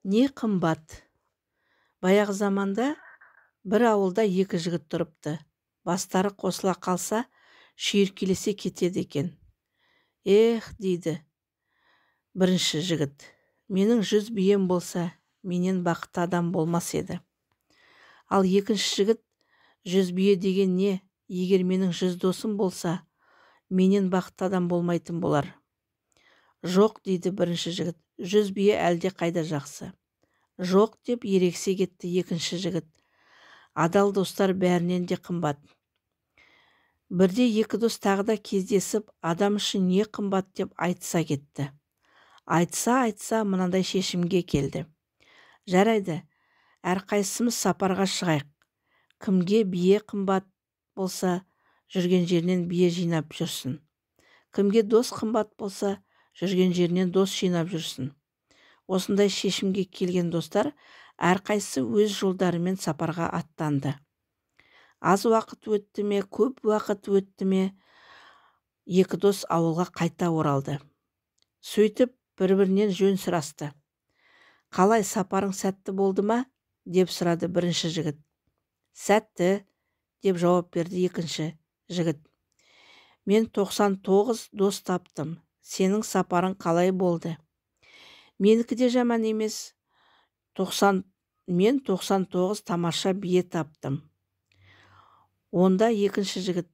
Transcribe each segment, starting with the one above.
Не қымбат? Баяғы заманда бір ауылда екі жігіт тұрыпты. Бастары қосыла қалса, шүйіркелесе кетеді екен. «Эх, – дейді бірінші жігіт, – менің 100 бием болса, менен бақытты адам болмас еді». Ал екінші жігіт: «100 бие деген не? Егер менің 100 досым болса, менен бақытты адам болмайтын болар». «Жоқ, – дейді бірінші жігіт, – 100 бие әлде қайда жақсы». «Жоқ, – деп ерегісе кетті екінші жігіт, – адал достар бәрінен де қымбат». Бірде екі дос тағы да кездесіп, адам үшін не қымбат деп айтыса кетті. Айтыса айтыса мынандай шешімге келді: «Жарайды, әрқайсымыз сапарға шығайық. Кімге бие қымбат болса, жүрген жерінен бие жинап жүрсін. Кімге дос қымбат болса, жүрген жерінен дос жинап жүрсін». Осындай шешімге келген достар әрқайсысы өз жолдарымен сапарға аттанды. Аз уақыт өтті ме, көп уақыт өтті ме, екі дос ауылға қайта оралды. Сөйтіп, бір бірінен жөн сұрасты. «Қалай, сапарың сәтті болды ма?» – деп сұрады бірінші жігіт. «Сәтті», – деп жауап берді екінші жігіт. «Мен 99 дос таптым. Сенің сапарың қалай болды?» «Менікі де жаман емес. 90 мен 99 тамаша бие таптым». Онда екінші жігіт: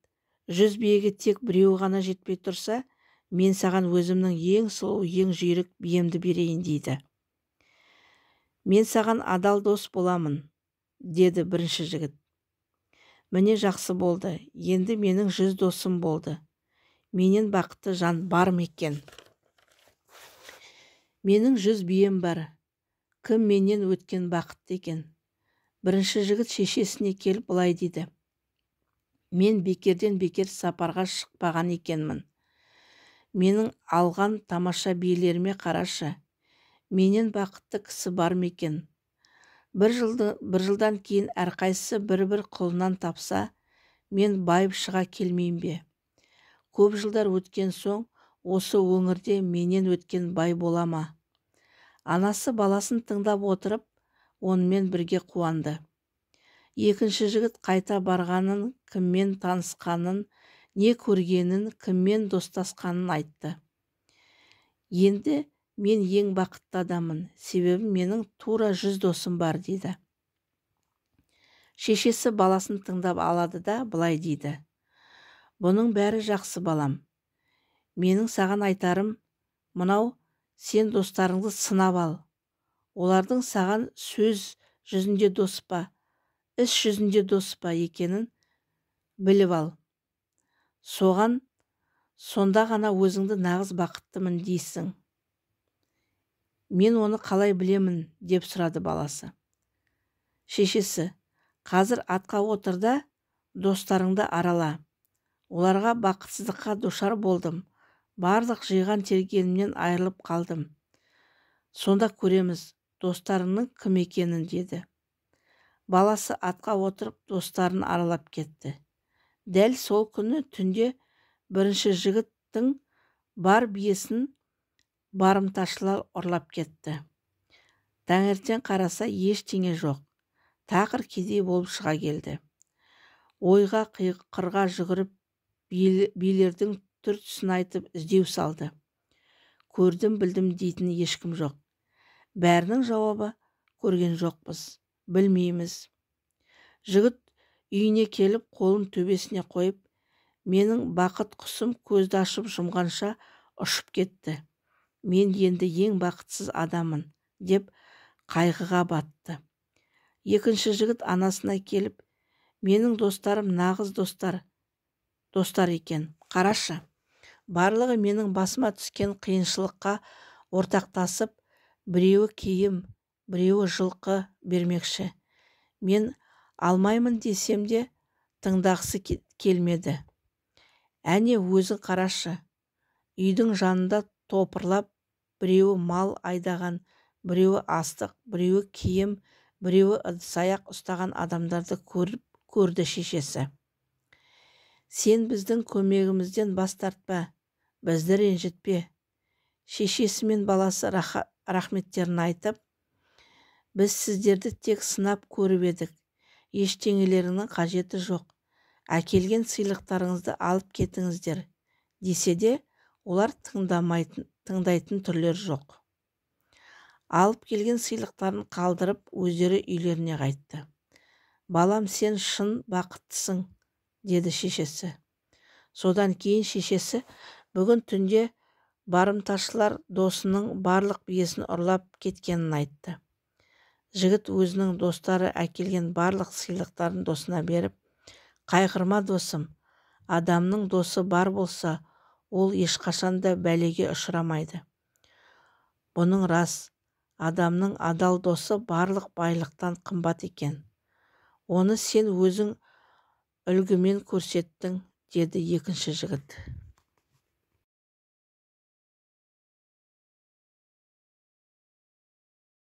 «100 биеге тек біреуі ғана жетпей тұрса, мен саған өзімнің ең сұлу, ең жүйрік биемді берейін», – дейді. «Мен саған адал дос боламын», – деді бірінші жігіт. «Міне, жақсы болды. Енді менің 100 досым болды. Менен бақытты жан бар ма екен? Менің 100 бием бар. Кім менен өткен бақытты екен?» Бірінші жігіт шешесіне келіп былай дейді: «Мен бекерден бекер сапарға шықпаған екенмін. Менің алған тамаша биелеріме қарашы. Менен бақытты кісі бар ма екен? Бір жылдан кейін әрқайсысы бір-бір құлынан тапса, мен байып шыға келмеймін бе? Көп жылдар өткен соң осы өңірде менен өткен бай бола ма?» Анасы баласын тыңдап отырып, онымен бірге қуанды. Екінші жігіт қайта барғанын, кіммен танысқанын, не көргенін, кіммен достасқанын айтты. «Енді мен ең бақытты адаммын, себебі менің тура 100 досым бар», – дейді. Шешесі баласын тыңдап алады да, былай дейді: «Бұның бәрі жақсы, балам. Менің саған айтарым мынау: сен достарыңды сынап ал. Олардың саған сөз жүзінде дос па, іс жүзінде дос па екенін біліп ал. Соған сонда ғана өзіңді нағыз бақыттымын дейсің». «Мен оны қалай білемін?» – деп сұрады баласы. Шешесі: «Қазір атқа отыр да, достарыңды арала. Оларға: „Бақытсыздыққа душар болдым, барлық жиған тергенімнен айырылып қалдым“. Сонда көреміз достарыңның кім екенін», – деді. Баласы атқа отырып, достарын аралап кетті. Дәл сол күні түнде бірінші жігіттің бар биесін барымташылар ұрлап кетті. Таңертең қараса, ештеңе жоқ. Тақыр кедей болып шыға келді. Ойға, қырға жүгіріп, билердің түр түсін айтып, іздеу салды. Көрдім, білдім дейтін ешкім жоқ. Бәрінің жауабы: «Көрген жоқпыз, білмейміз». Жігіт үйіне келіп, қолын төбесіне қойып: «Менің бақыт құсым көзді ашып жұмғанша ұшып кетті. Мен енді ең бақытсыз адаммын», – деп қайғыға батты. Екінші жігіт анасына келіп: «Менің достарым нағыз достар екен. Қарашы, барлығы менің басыма түскен қиыншылыққа ортақтасып, біреуі киім, біреуі жылқы бермекші. Мен алмаймын десем де, тыңдағысы келмеді. Әне, өзің қарашы, үйдің жанында топырлап, біреуі мал айдаған, біреуі астық, біреуі киім, біреуі ыдыс аяқ ұстаған адамдарды көріп көрді». Шешесі: «Сен біздің көмегімізден бас тартпа, бізді ренжітпе». Шешесі мен баласы рахметтерін айтып Біз сіздерді тек сынап көріп едік. Ештеңелеріңнің қажеті жоқ. Әкелген сыйлықтарыңызды алып кетіңіздер, десе де, олар тыңдайтын түрлері жоқ. Алып келген сыйлықтарын қалдырып, өздері үйлеріне қайтты. Балам, сен шын бақыттысың, деді шешесі. Содан кейін шешесі бүгін түнде барымташылар досының барлық биесін ұрлап кеткенін айтты. Жігіт өзінің достары әкелген барлық сыйлықтарын досына беріп, қайғырма, досым, адамның досы бар болса, ол ешқашан да бәлеге ұшырамайды. Бұның рас, адамның адал досы барлық байлықтан қымбат екен. Оны сен өзің үлгімен көрсеттің, деді екінші жігіт.